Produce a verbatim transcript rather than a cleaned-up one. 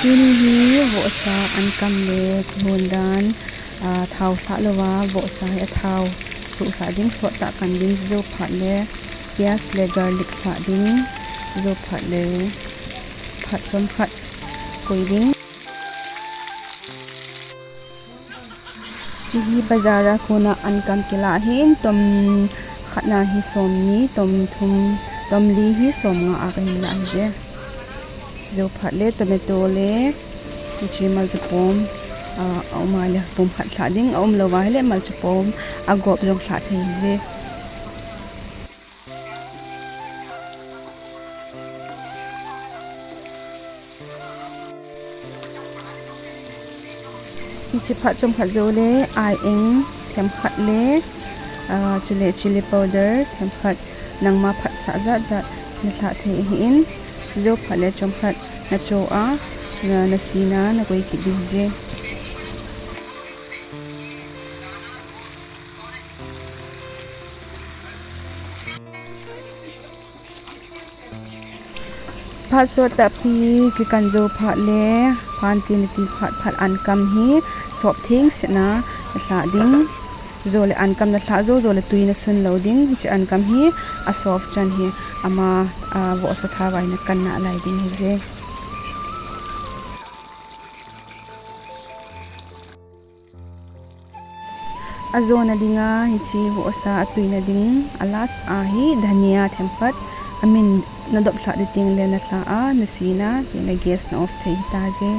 Tuni hi vohsa ankam le kihon dan, ah, thao lhah louva vohsa hi athao suhsah ding, sot tah kan ding, jou phat le piaz le garlic lhah ding, jou phat le phat chomkhat koi ding. Hiche hi bazar a kona ankam kilah ahin, tom khat na hi somni, tom thum, tom li hi somnga a kahin lah ahije. Jou phat le tomato le hiche malcha pom, ah, aum a le pumkhat lhah ding, aum louva ahile malcha pom agop jong lhah thei ahije. Hiche phat chomkhat jou le aieng themkhat le, ah, chule chilli powder themkhat, nangma phatsah jat jat nalhah thei ahin, jou phat le chomkhat nacho a, na, nasina nakoi kit ding ahije. Phat sot tahpi kikan jou phat le, phat tin ti phat phat ankam hi sop theng sena nalhah ding. Jou le ankam nalhah jou, jou le tui nasun lou ding. Hiche ankam hi asoft chan hi ama, ah, vohsa thao a hi nakan nalai ding ahije. Ajona dinga hiche vohsa atuina ding, a last a hi dhania themkhat, amin nadop lhah ding tengle nalhah a, nasina, tile gas na off thei hitaje.